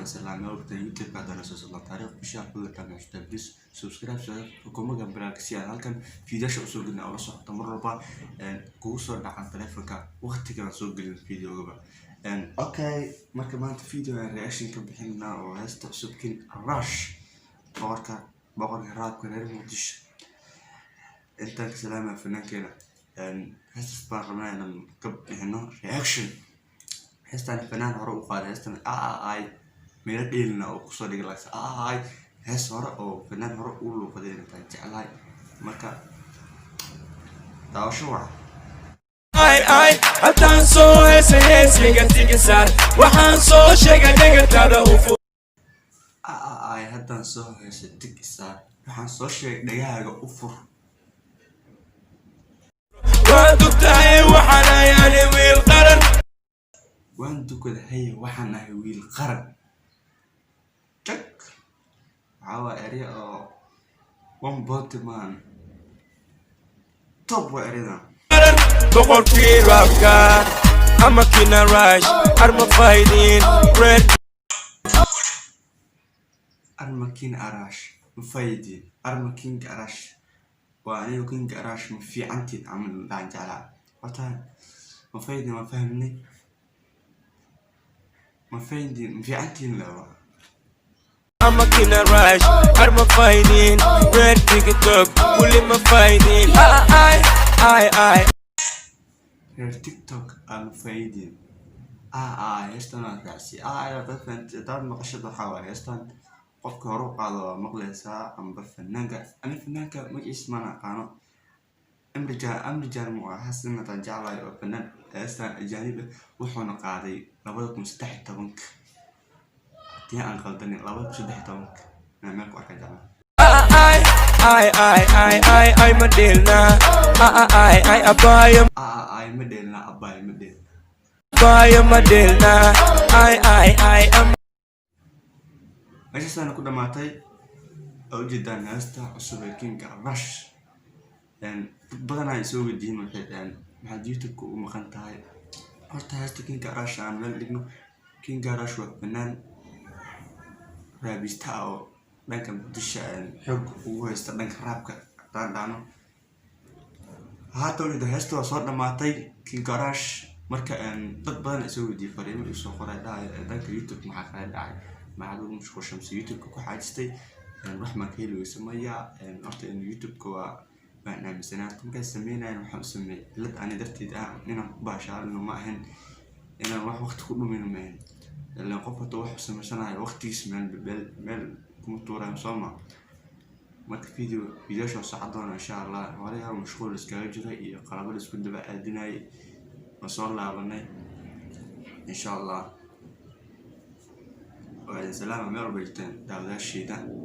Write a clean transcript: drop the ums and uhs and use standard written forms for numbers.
Salaam meel YouTube haddana soo socda taariikh bisha kullu kama. Please subscribe kuma gambalaalka si aad halkan fiidiyasha usoo gelin oo la socoto mar walba kugu soo dhacan taleefanka waqtigan soo gelin videogaba. Okay, marka maanta video aan reaction ka bixinaa oo heesta cusub King Rush, boqorka boqorka raabka reer Muqdisho. Intaan ka salaamaya fanaankeena. Heestas baan rabnaa inaan ka bixino reaction. Heestan fanaan hore u qaaday, heestan ai meelo dheelina oo kusoo dhigay laakiin ai hees hore oo fanaan hore u luuqaday intaan jeclahay. Marka daawasho wacan. Ay ay, haddaan soo heesay heesiga tigisaar, waxaan soo sheegay dhegataada u fur. Ai, haddaan soo heesay tig isaar, waxaan soo sheegay dhagahaaga u fur. Waad ogtahay waxaan ahay ani wiil qaran. Waan tukada haye, waxaan ahay wiil qaran. Jag waxaa waa erya oo one body man top waa eryadan. Boqorkii raabka ama Kina Rush arma faydin red. Arma King Arash ma faydin, arma King Arash waa aniga King Arash ma fiicantiin camal dhaan jeclaa. Horta ma faydin, ma fahmnay, ma faydin, ma fiicantiin lewa. Ama Kina Rush arma faydin red, TikTok weli ma faydin, ay ay ay. Reer TikTok ama faydin. Ah, heestan waa raacsi. Dad hadaad maqashada waxaa waaye heestan qofka hore u qaado waa maqlaysaa amba fanaanka. Ani fanaanka magaciisa mana aqaano. Amrijan, Amrijan mu aha sinatan jeclahay oo fanaan heestan ajaanib ah, wuxuuna qaaday 2013-ka haddii aan qaldanin, 2013-ka inaan meel ku arka jeclaa. Ay ay ay ay ay ay, ma dheelna ay ay abaayo. Ay, ma dheelna abaay, ma dheelna. Abaayo, ma dheelna ay ay ay. Meeshaasana ku dhamaatay oo ujeedaan heesta cusub ee King Rush. Dad badanaa ay soo weydiin, waxay dhaheen: "Maxaad YouTube-ka ugu maqan tahay?" Horta heesta King Rush aan meel dhigno. King Rush waa fanaan raabista ah oo dhanka Muqdisho xoog ugu haysta dhanka raabka haddaan dhahno. Haata ujeeda heesta waa soo dhamaatay King Rush. Marka dad badan ay soo weydiiyey, fariimo isoo qoray, dhahay: "Dhanka YouTube maxaa kaga dhacay? Maxaad ugu mashquulshay mise YouTube-ka ku xaajistay? Wax maan ka heli weysa?" Maya, horta in YouTube-ka waa waan aaminsanaa. Horta markaan sameynayan waxaan u sameeyay cilad ani darteed ah inaan ku baashaalino ma ahan, inaan wax waqti ku dhumino ma ahan. Ilaan qof haduu wax sameysanayo waqtigiisa meel meel meel kuma tuurayo, soo ma? Marka videosha socon doona insha Allah. Hore hal mashquul iskaga jiray iyo qalabo la isku daba aadinayay, waan soo laabanay insha Allah. Waa idin salaama meel walba jirteen daawadayaashiida.